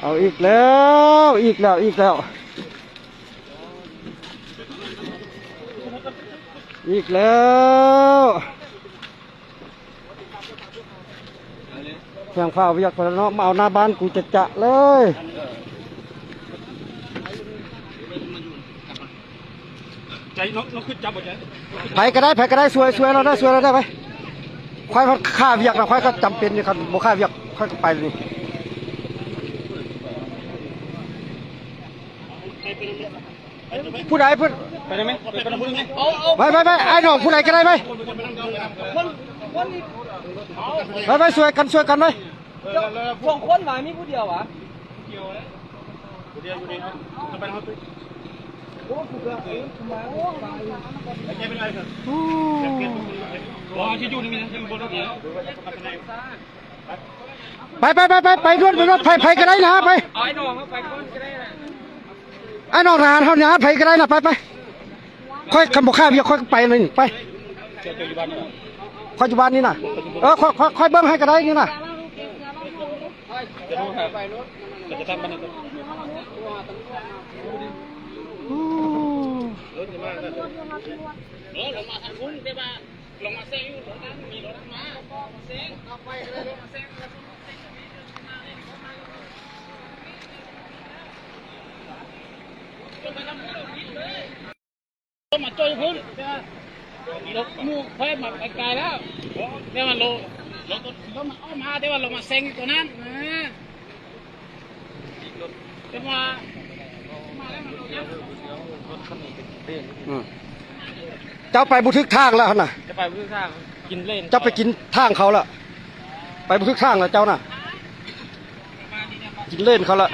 ເອົາອີກແລ້ວ ອີກແລ້ວ ອີກແລ້ວ ອີກແລ້ວ. ແຮງຟ້າວຽກພຸ້ນລະເນາະ ມາເອົາໜ້າບ້ານກູຈະໆເລີຍ. ໃຈນ້ອງ ນ້ອງຂຶ້ນຈັບບໍ່ໃຈ? ໃຜກໍໄດ້ ໃຜກໍໄດ້ ຊ່ວຍ ຊ່ວຍລາວໄດ້ ຊ່ວຍລາວໄດ້ໄປ. ຂ້ອຍຂ້າວຽກນະ ຂ້ອຍກໍຈຳເປັນນີ້ ຄັນບໍ່ຂ້າວຽກຂ້ອຍກໍໄປນີ້. ຜູ້ໃດ ຜູ້ ໄປໄດ້ໄໝ? ໄປນຳຜູ້ໜຶ່ງໄໝ? ໄປ ໄປ ໄປ ອ້າຍນ້ອງ ຜູ້ໃດກໍໄດ້ໄປ. ໄປ ໄປ ຊ່ວຍກັນ ຊ່ວຍກັນໄປ. ສອງຄົນຫວາ ມີຜູ້ດຽວຫວາ? ໂອ້ ຜູ້ເກືອບ ເອີ ມາ ໂອ້ ໄປ ໄປ ໄປ ໄປ ໄປດ່ວນ ໄປດ່ວນ ໃຜ ໃຜກໍໄດ້ນະ ໄປ. ອ້າຍນ້ອງເຮົາໄປກໍໄດ້ນະ ອ້າຍນ້ອງທະຫານເຮົານີ້ ໃຜກໍໄດ້ນະ ໄປ ໄປ. ຂ້ອຍ ຄັນບໍ່ຂ້າວຽກຂ້ອຍກໍໄປເລີຍນີ້ ໄປ. ເຈົ້າຢູ່ບ້ານນີ້ນະ? ຂ້ອຍຢູ່ບ້ານນີ້ນະ. ເອີ ຂ້ອຍ ຂ້ອຍ ຂ້ອຍເບິ່ງໃຫ້ກໍໄດ້ນີ້ນະ. ລົງມາຈອດຢູ່ພຸ້ນ ແຕ່ວ່າລົດໝູ່ຂ້ອຍມາໄກໆແລ້ວ ແຕ່ວ່າລົດ ລົດ ລົດມັນອອກມາ ແຕ່ວ່າລົດມາແຊງຢູ່ຕົວນັ້ນ ເອີ ແຕ່ວ່າ ອືມ ເຈົ້າໄປບໍ່ຖືກທາງແລ້ວຫັ້ນນະ ຈະໄປບໍ່ຖືກທາງ ກິນເລນ ເຈົ້າໄປກິນທາງເຂົາລະ ໄປບໍ່ຖືກທາງແລ້ວເຈົ້ານະ ກິນເລນເຂົາລະ.